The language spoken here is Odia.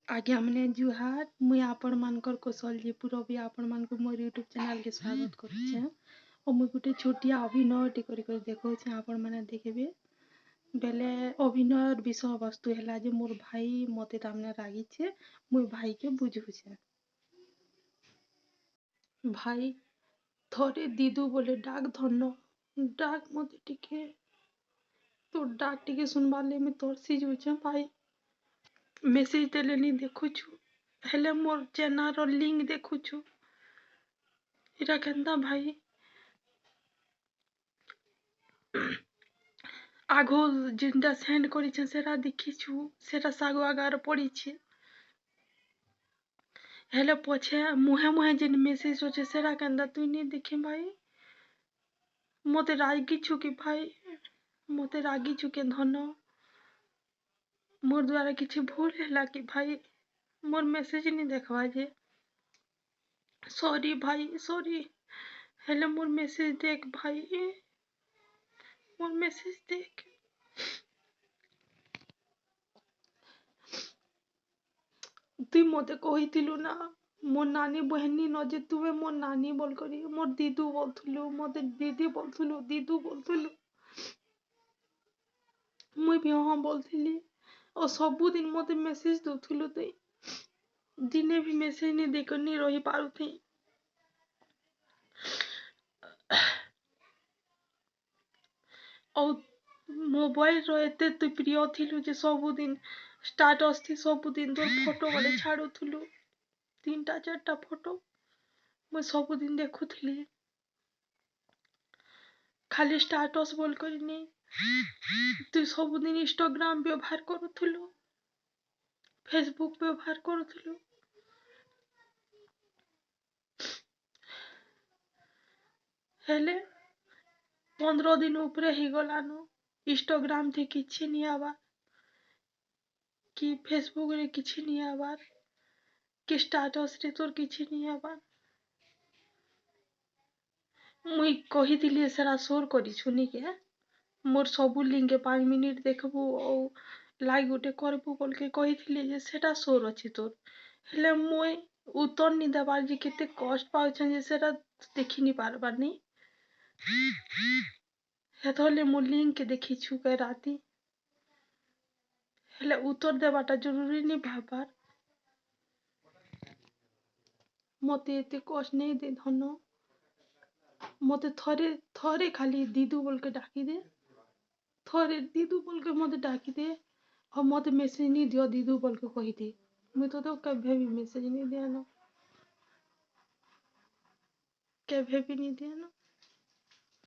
ଆଜ୍ଞାମାନେ ଜୁହାର। ମୁଇଁ ଆପଣମାନଙ୍କର କୌଶଲ ପୁରବୀ ଆପଣମାନଙ୍କୁ ମୋର ୟୁଟ୍ୟୁବ୍ ଚ୍ୟାନେଲ୍କେ ସ୍ୱାଗତ କରୁଛେଁ। ଆଉ ମୁଇଁ ଗୋଟେ ଛୋଟିଆ ଅଭିନୟଟେ କରି କରି ଦେଖଉଛେଁ, ଆପଣମାନେ ଦେଖିବେ। ବେଲେ ଅଭିନୟର ବିଷୟବସ୍ତୁ ହେଲା ଯେ ମୋର୍ ଭାଇ ମତେ ତାମାନେ ରାଗିଛେ, ମୁଇଁ ଭାଇକେ ବୁଝଉଛେଁ। ଭାଇ, ଥରେ ଦିଦୁ ବୋଲେ ଡାକ୍ ଧନ, ଡାକ୍ ମତେ ଟିକେ। ତୋର୍ ଡାକ୍ ଟିକେ ଶୁଣବାର୍ ଲାଗି ମୁଇଁ ତରସି ଯାଉଛେଁ ଭାଇ। ମେସେଜ୍ ଦେଲେ ନି ଦେଖୁଛୁ, ହେଲେ ମୋର୍ ଚ୍ୟାନେଲ୍ର ଲିଙ୍କ୍ ଦେଖୁଛୁ। ଇଟା କେନ୍ତା ଭାଇ? ଆଘ ଯେନ୍ଟା ସେଣ୍ଡ କରିଛେଁ ସେଟା ଦେଖିଛୁ, ସେଟା ଶାଗ ଆଗାର ପଡ଼ିଛେ। ହେଲେ ପଛେ ମୁହେଁ ମୁହେଁ ଯେନ୍ ମେସେଜ୍ ଅଛେ ସେଟା କେନ୍ତା ତୁଇ ନି ଦେଖି ଭାଇ? ମତେ ରାଗିଛୁ କି ଭାଇ? ମତେ ରାଗିଛୁ କେ ଧନ? ମୋର୍ ଦ୍ୱାରା କିଛି ଭୁଲ୍ ହେଲା କି ଭାଇ? ମୋର୍ ମେସେଜ୍ ନି ଦେଖ୍ବା ଯେ? ସରି ଭାଇ, ସରି। ହେଲେ ମୋର୍ ମେସେଜ୍ ଦେଖ୍ ଭାଇ, ମୋର୍ ମେସେଜ୍ ଦେଖ୍। ତୁଇ ମତେ କହିଥିଲୁ ନା, ମୋର୍ ନାନୀ ବହେନି ନ ଯେ ତୁମେ ମୋର୍ ନାନୀ ବୋଲକରି ମୋର୍ ଦିଦୁ ବୋଲୁଥିଲୁ, ମତେ ଦିଦି ବୋଲୁଥିଲୁ, ଦିଦୁ ବୋଲୁଥିଲୁ। ମୁଇଁ ବି ହଁ ବୋଲୁଥିଲି। ଆଉ ସବୁଦିନ ମତେ ମେସେଜ୍ ଦଉଥିଲୁ ତୁଇ। ଦିନେ ବି ମେସେଜ୍ ନି ଦେଇକରି ନି ରହିପାରୁଥାଇ। ଆଉ ମୋବାଇଲ୍ର ଏତେ ତୁଇ ପ୍ରିୟ ଥିଲୁ ଯେ ସବୁଦିନ ଷ୍ଟାଟସ୍ ଥି ସବୁଦିନ ତୋର୍ ଫଟୋ ମାନେ ଛାଡ଼ୁଥିଲୁ। 3ଟା 4ଟା ଫଟୋ ମୁଇଁ ସବୁଦିନ ଦେଖୁଥିଲି। ଖାଲି ଷ୍ଟାଟସ୍ ବୋଲକରି ନି, ତୁଇ ସବୁଦିନ ଇନଷ୍ଟାଗ୍ରାମ୍ ବ୍ୟବହାର କରୁଥିଲୁ, ଫେସବୁକ୍ ବ୍ୟବହାର କରୁଥିଲୁ। ହେଲେ 15 ଦିନ ଉପରେ ହେଇଗଲାନ, ଇନଷ୍ଟାଗ୍ରାମ୍ ଥି କିଛି ନି ଆବାର୍ କି ଫେସବୁକ୍ରେ କିଛି ନି ଆବାର୍ କି ଷ୍ଟାଟସ୍ରେ ତୋର୍ କିଛି ନି ଆବାର୍। ମୁଇଁ କହିଥିଲି ସେଟା ସୋର୍ କରିଛୁ ନି କେଁ? ମୋର୍ ସବୁ ଲିଙ୍କ୍କେ 5 ମିନିଟ୍ ଦେଖ୍ବୁ ଆଉ ଲାଇକ୍ ଗୁଟେ କର୍ବୁ ବୋଲିକି କହିଥିଲି ଯେ ସେଟା ସୋର୍ ଅଛେ ତୋର୍। ହେଲେ ମୁଇଁ ଉତ୍ତର୍ ନି ଦେବାର୍ ଯେ କେତେ କଷ୍ଟ୍ ପାଉଛେଁ ଯେ ସେଟା ଦେଖି ନି ପାର୍ବାର୍ ନି। ହେଥର୍ଲାଗି ମୋର୍ ଲିଙ୍କ୍କେ ଦେଖିଛୁ କେ ରାତି। ହେଲେ ଉତ୍ତର୍ ଦେବାଟା ଜରୁରୀ ନି ଭାବ୍ବାର୍। ମତେ ଏତେ କଷ୍ଟ୍ ନେଇ ଦେ ଧନ। ମତେ ଥରେ ଥରେ ଖାଲି ଦିଦୁ ବୋଲ୍କେ ଡାକିଦେ। ଥରେ ଦିଦୁ ବୋଲ୍କେ ମତେ ଡାକିଦେ। ଆଉ ମତେ ମେସେଜ୍ ନି ଦିଅ ଦିଦୁ ବୋଲ୍କେ କହିଦେ। ମୁଇଁ ତୋତେ କେଭେ ବି ମେସେଜ୍ ନି ଦିଏନ। କେଭେ ବି ନି ଦିଏନ।